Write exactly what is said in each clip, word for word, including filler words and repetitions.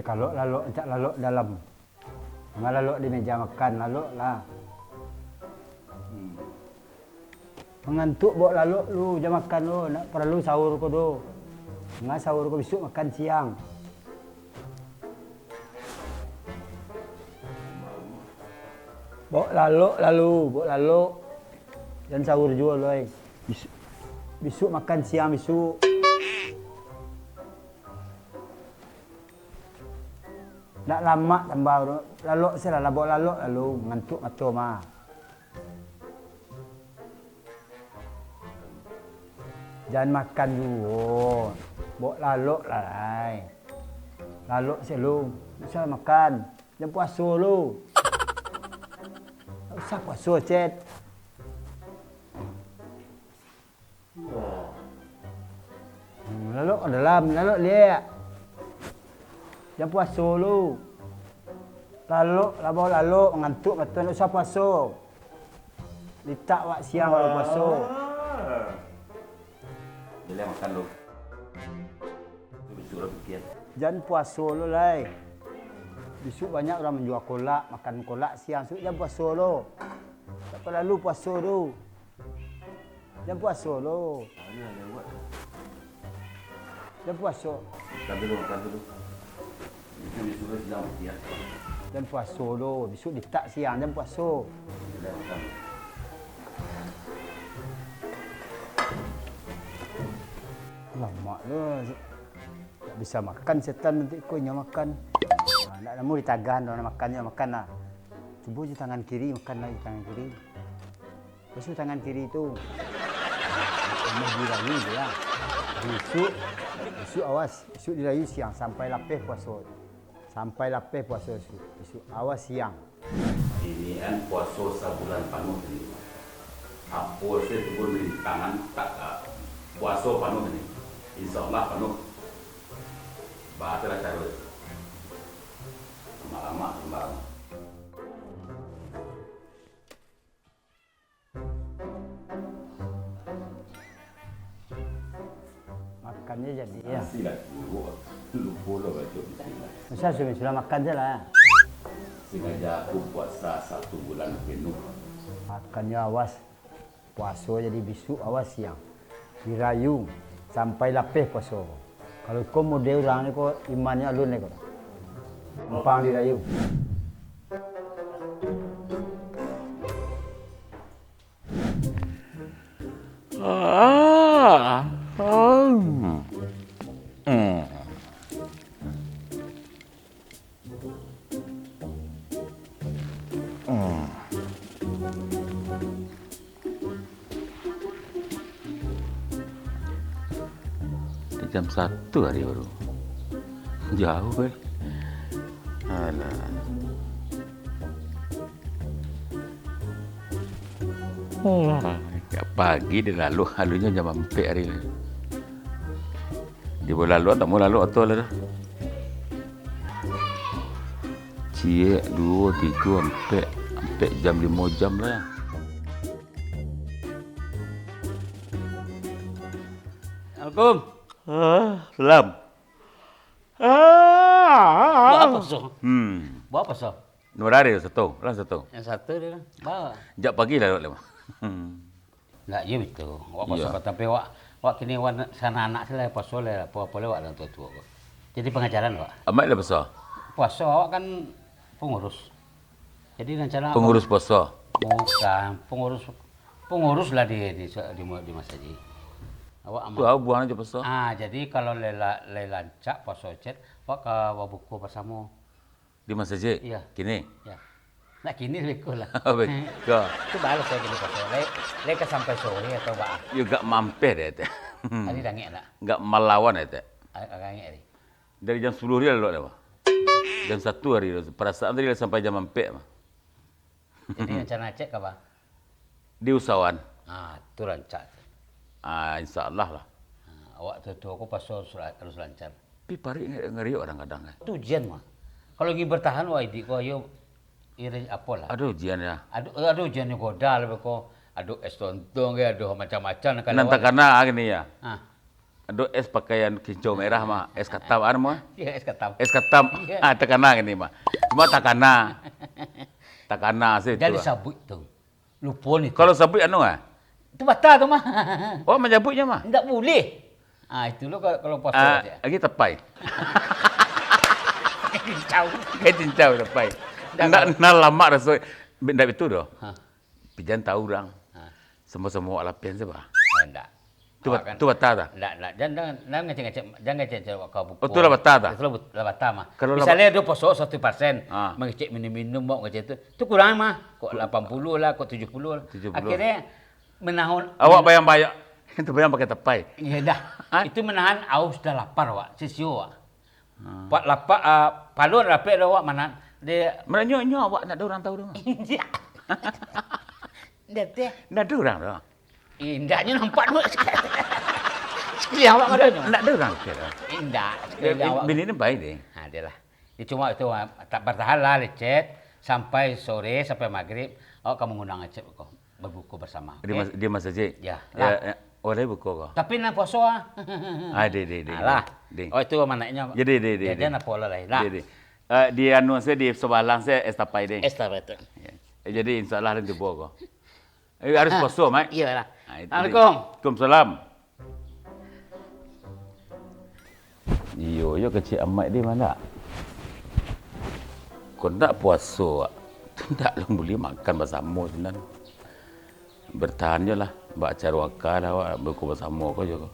Kalau lalok, rancak lalok dalam. Jangan lalok di meja makan, lalok lah. Hmm. Mangantuak, baok lalok lu, jan makan lu, ndak paralu sahur ko doh. Jangan sahur ko, bisuak makan siang. Baok lalok lalu, baok lalok. Jan sahur juo lu ai. Bis-, bisuak makan siang bisuak. Ndak lamak tambah tu. Lalok se lah, baok lalok lalu, ngantuak mato mah. Jan makan juo. Baok lalok lah lai. Lalok se lu. Usah makan. Jan puaso lu. Usah puaso, Cet. Hmm, lalok ka dalam, lalok liak. Jan puaso lu. Lalok, lah baok lalok, ngantuak mato, ndak usah puaso. Litak awak siang baru puaso. Ah. Jadi makan lu. Bisuak lah pikia. Jan puaso lu lai. Bisuak banyak urang manjua kolak, makan kolak siang, bisuak jan puaso lu. Dak paralu puaso tu. Jan puaso lo. Jan puaso. Makan dulu, makan dulu. Itu disuruh siang, ya. Jan puaso lo, bisuak litak siang, jan puaso. Jan makan. Lamak lo. Tak bisa makan setan nanti ko inyo makan. Ah, ndak namo ditagah, ndak nak makan, inyo makan lah. Cubo jo tangan kiri, makan lah jo tangan kiri. Basuah tangan kiri tu. Tambah dirayu je lah. Bisuak, bisuak awas. Bisuak dirayu siang sampai lapeh puaso. Sampai lapeh puaso bisuak. Bisuak awas siang. Ini kan puaso sabulan panuah tadi. Apo se tu pun rintangan tak, ah, puaso panuah ni. Insya Allah panuah. Baca lah caro itu. Lama-lama sembarang. Makannyo jadi, ya. Nasi lah kurang. Lupo lah baco bismillah. Usah, sudah, sudah makan je lah. Sengaja aku puasa satu bulan penuh. Makannyo awas. Puaso jadi bisuak awas siang. Dirayu sampai lapeh puaso. Kalau iko model urang ni ko, imannyo alun ni ko. Gampang dirayu. Ah, hmm. Hmm. Hmm. Jam satu hari baru. Jauh, eh. Alah. Alah, jak pagi dia lalu, halunyo jam ampek hari ni. Dia baru lalu, tak mau lalu atau lah dah. Ciek, duo, tigo, ampek. Ampek jam, limo jam lah. Assalamualaikum. Ah, salam. Ah. Buat apa, so? Hmm. Buat apa, so? Nomor hari satu, lah satu. Yang satu dia lah. Bawa. Jak pagi lah lewat lewat. Hmm. Ndak, iyo betul. Wak puaso. Iyo. Tapi wak, wak kini wan sana anak sila puaso lah, apa-apa lewat orang tua-tua ko. Jadi pengajaran, Wak. Amat lah puaso. Puaso awak kan pengurus. Jadi rencana pengurus puaso. Bukan, pengurus, pengurus lah di, di, di, di masjid. Awak amat. Tu awak buang aja puaso. Ah, jadi kalau lela, lela rancak puaso cet, awak ka babuko bersama. Di masjid? Iya. Kini? Ya. Nah, kini lebih kurang lah. Lebih kurang. Itu baru saya kini puaso. Lai, lai ka sampai sore atau ba? Yo gak mampir deh teh. Tadi dangek nak? Gak melawan deh teh. Agak dangek tadi. Dari jam sepuluh hari lalu apa? Jam satu hari, perasaan tadi lah sampai jam ampek mah. Jadi rencana cek apa? Di usahawan. Ah, tu rancak tu. Ah, insya Allah lah. Ah, awak tu, tu aku pasal harus la-, harus lancar. Tapi parik nge-, ngeriuk kadang-kadang, eh. Tu ujian mah. Kalau ingin bertahan, wah, idik kau, ayo, iri apalah. Ada ujian ya. Ada, ada ujian yang godal, beko. Ada es tontong ke, ada macam-macam kan. Nan lewat. Takana gini ya. Ah. Ado es pakaian kinco merah mah, es katam, anu mah? Iyo, es katam. Es katam. Iyo. Ah, takana kini mah. Cuma takana. Takana se itu. Jan disabuik tu. Lupo ni tu. Kalau sabuik anu ah? Itu batal tu mah. Oh, manyabuiknyo mah? Ndak buliah. Ah, itu lo kalau, kalau puasa Ah, aja. Lagi tapai. Cincau. Kayak cincau tapai. Ndak, ndak lamak raso. Ndak itu doh. Ha. Pijan tahu urang. Ha. Samo-samo awak lapian se bah. Oh, ndak. Tu Awak bat-, kan tu batal tah? Ndak, ndak. Jan, jan, jan ngecek-ngecek, jan ngecek-ngecek awak ka buko. Oh, tu lah batal tah? Itu lah but-, lah batal mah. Kalau lah Misalnya ba- dia puasa satu persen, Ha. mangecek minum-minum, mau ngecek tu. Tu kurang mah. Kok lapan puluh lah, kok tujuh puluh lah. Tujuh puluh. Akhirnya menahan Awak bayang-bayang. Itu bayang pakai tapai. Iya dah. Ha? Itu menahan aus dan lapar awak, sisio awak. Ha. Pak lapak, ah, palun rapek dah awak mana? Dia Meranyo-nyo awak ndak ada urang tahu tu. Iya. Ndak teh. Ndak ada urang tu. Indaknyo nampak tu. Sekali awak ada nyo. Ndak ada urang tu. Indak. Sekali awak. Bini ni baik deh. Ha, dia lah. Dia cuma itu, ah, tak bertahan lah lecet sampai sore, sampai maghrib. Awak ka mangundang lecet ko. Berbuka bersama. Di Okey? mas-, di masjid? Ya, Ya, lah. ya. Oh, lai buka ko? Tapi nak puasa ah. Ah, deh, deh, deh, Alah. deh, deh. Oh, itu manaknyo. Ya, deh, deh, deh, Dia, dia deh. nak puasa lah, lah. Deh, deh. Eh, di anu se, di sebalang se, es tapai deh. Es tapai tu. Ya. Eh, jadi insya Allah nanti buka ko. Eh, harus Ah, puasa, Mat. iyalah. Ah, itu deh. Assalamualaikum. Waalaikumsalam. Iyo, iyo, kecek Amak di ma ndak? Kok ndak puaso, wak? Tu ndak lah buliah makan basamo sinan. Bertahan jo lah, bak caro aka lah wak, buko basamo ko jo ko.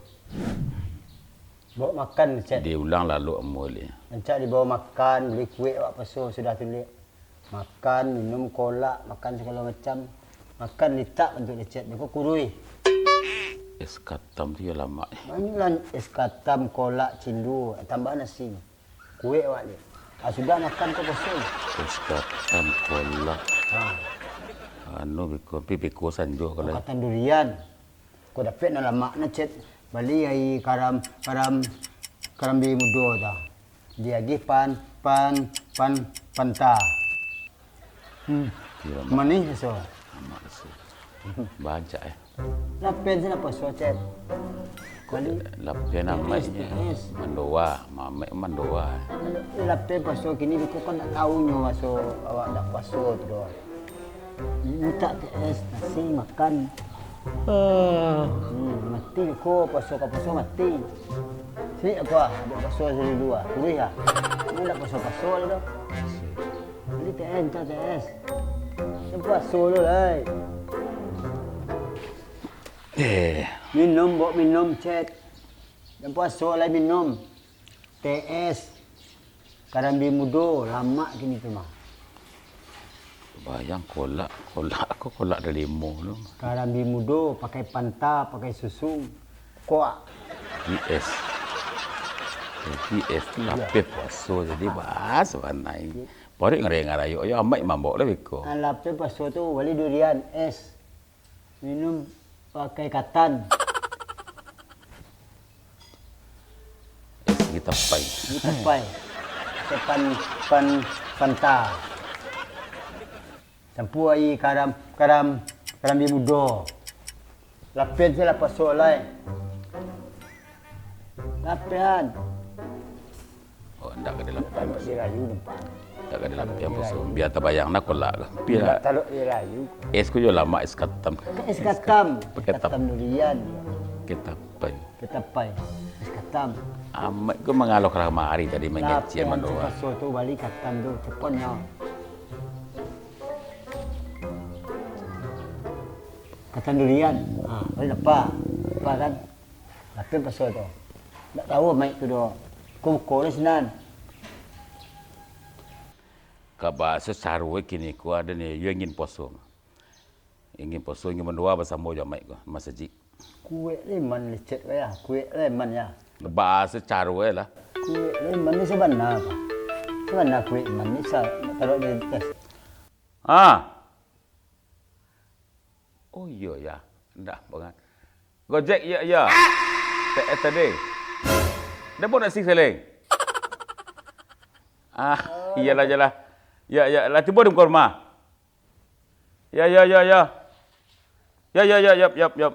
Bawa makan, Cek. Diulang lalok ambo li. Rancak dibawa makan, bali kuek wak puaso sudah tu, Lek. Makan, minum kolak, makan sagalo macam. Makan litak bantuak lecet, beko kuruih. Es katam tu yo lamak. Mano lah es katam, kolak, cindua, tambahan nasi. Kuek awak ni. Ah, sudah makan ko kosong. Es katam, kolak. Ha. Anu beko, tapi beko sanjo kalau. Katan durian. Ko dapek nan lamak na, Cek. Bali ai karam, karam, karambia mudo tu. Diagih pan, pan, pan, panta. Hmm. Iyo, Mak. Manih raso. Amak raso. Bancak, eh. Lapen se lah puaso, Cek. Bali. Lapen T S, amaknyo. T S. Mandoa, mamek mandoa. Eh, lapen puaso kini, beko kan ndak tahu nyo raso awak ndak puaso tu doh. Mintak teh es, nasi, makan. Ah. Hmm, mati ko, puaso ka puaso mati. Sik ko ah, dek puaso sari dua, kuruih ah. Ini ndak puaso-puaso lai doh. Jadi teh es, mintak teh es. Jan puaso lo lai. Eh. Minum, bawa minum, Cek. Jan puaso lai minum. Teh es. Karambia mudo, lamak kini tu mah. Bayang kolak, kolak ko kolak dalimo tu. Karambia mudo, pakai panta, pakai susu. Koak. P S. P S tu Iyo. Lapeh puaso, jadi bahas banai. Paruik ngarai-ngarai, yo, yo, amai mambok lah beko. Ah, lapeh puaso tu, bali durian, es. Minum pakai katan. Eh, segi tapai. Segi tapai. Pakai pan, pan, panta. Campua aia karam, karam, karambia mudo. Lapen se lah puaso lai. Lapen. Oh, ndak ka dilapian. Talok dirayu nampak. Ndak ka dilapian puaso. Bia tabayang nak kolak ka. Bia. Ndak talok dirayu. Es ko yo lamak, es katam. Es katam. Pakai tap-, Katam durian. Pakai tapai. Pakai tapai. Es katam. Amak ko mangaloh ka kamari tadi mangecek mandoa. Puaso tu bali katam tu, cepon nyo. Katam durian. Ha, bali lapeh. Lapeh kan? Lapeh puaso tu. Ndak tahu maik tu doh. Ko buko lah sinan. Ka bahaso caro kini ko ado ni, yo ingin puaso. Ingin puaso, ingin mandoa basamo jo maik ko, masajik. Kuek leman lecet ko ya, kuek leman ya. Bahaso caro lah. Kuek leman ni sabana ko. Sabana kuek leman ni sa-, taruh di atas. Ah. Oh, iyo, ya. Ndak, bangat. Gojek, iya, iya. T S tadi. Dia pun nak sih seleng. Ah, iyalah, iyalah. Ya, ya, lah tiba di muka rumah. Ya, ya, ya, ya. Ya, ya, ya, yap, yap, yap.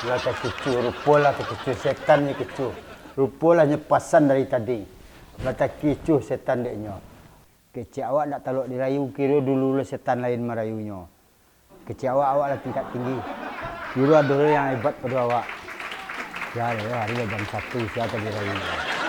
Lah takicuah, rupo lah takicuah, setan nyo kicuah. Rupo lah nyo pasan dari tadi. Lah takicuah setan dek nyo. Kecek awak dak talok dirayu, kiro dulu lah setan lain marayunyo. Kecek awak, awak lah tingkat tinggi. Kiro ado yang hebat pado awak. Sia deh, hari lah jam satu, sia ka dirayu.